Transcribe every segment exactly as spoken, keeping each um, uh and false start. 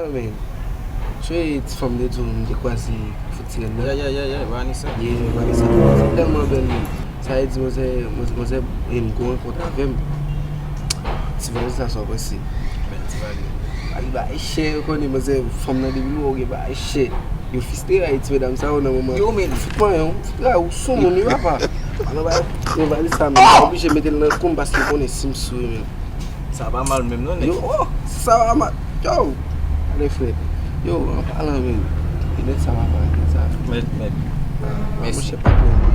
Men, se ti fanm de tou, m te kwaze pou ti rèn nan. Yeah, yeah, yeah, yeah, Vanessa. Yeah, Vanessa. Tèlman bèl, men. Sa vle di, manzè, manzè, manzè, e m gwo rankont avè m. Ti Vanessa, sa w panse? Bèl ti Vanessa. Li bay chè, ou konnen, manzè, fanm nan depi lwen, ou gen bay chè. Yo fistre a ti medam sa yo nan moman. Yo, men. Fout mwen, yo. Fout la, ou sou moun, yo, papa. Alò, ba, yo, Vanessa, men. Oblije mete l nan kou m paske konnen si m sou, men. Sa pa mal menm non, nèg. Yo, oh, sa pa mal. Yo, ale frè. Yo, an palan menm. E nèt sa pa mal, nèt sa. Mèt, mèt. Mèsi. Monchè, pa pran mwen.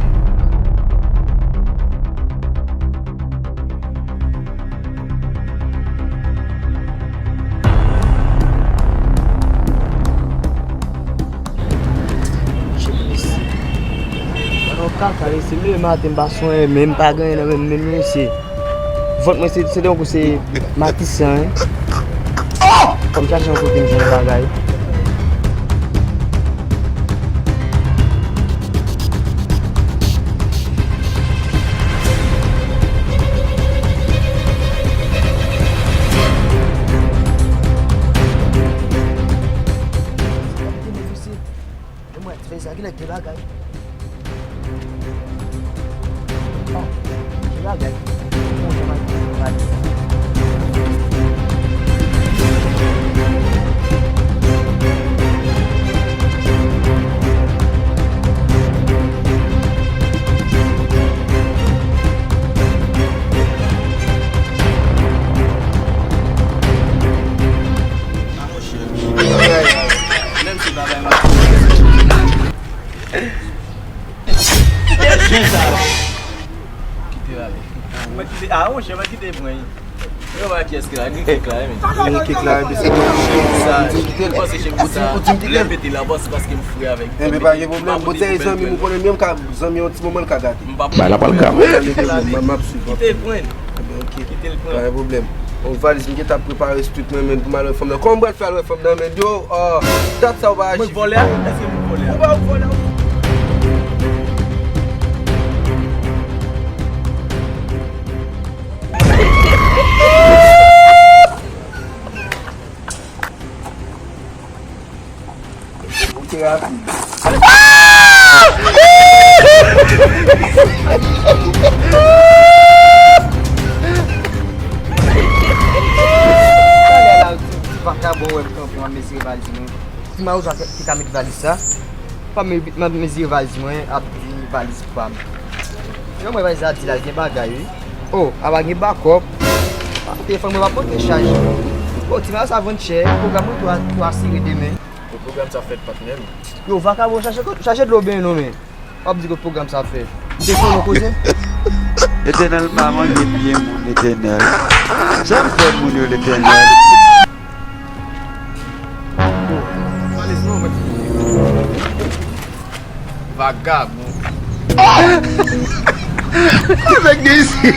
Monchè, mèsi. Mwen nan kaka, mesye, m leve maten, m pa sonje, men m pa gen anyen nan men m, men mesye. Vant mwen se, se tankou se Matisan, wi. Fò m chache yon kote m jwenn bagay. E mwen, ti fè sa, kilè k gen bagay? Oh, gen bagay. Bon, jan m al, m al. Menm si pa bay mati. Kite ale. Mwen kite, ah, monchè, mwen kite pran. Yo, ba, kiyès ki la? Gen kèk la, men. Gen kèk la, epi se sa. Ou di m kite l. Ou di m kite l. Lè pete la, bon, se paske m fre avèk. Enben, pa gen pwoblèm. Bon, se zanmi m, ou konnen, menm ka zanmi yon ti moman, l ka gate. Ba, la pral grav. M ap swiv. Kite pran. Enben, ok. Kite l pran. Pa gen pwoblèm. Yon valiz m gentan prepare sou tout mwen, men, pou m al wè fanm nan. Kòman m pral fè al wè fanm nan, men? Yo, ah, dat sa ou pa aji. Mwen vòlè a? Èske mwen vòlè a? Ou pa vòlè a? Ou te rapid. Talè la, ti, ti vakabon wè m kanpe, m ap mezire valiz mwen. Ti mawozo ki ka met valiz sa. Pa m, m ap mezire valiz mwen, ap di valiz pa m. Yo, mwen valiz la di la, gen bagay, wi. Oh, apa gen bakòp. Ah, telefòn mwen pa pote chaj. Oh, ti mawozo sa vann chè, pwogram mwen tou a, tou a sere demen. Bon, pwogram sa fèt patnè m. Yo, vakabon, chache kot, chache dlo benyen non, men. W ap di kot pwogram sa fèt. M te fè yon koze. Letènèl pa manje pye moun, Letènèl. Sa m fè moun yo, Letènèl? Vagabon. Avèk de isi.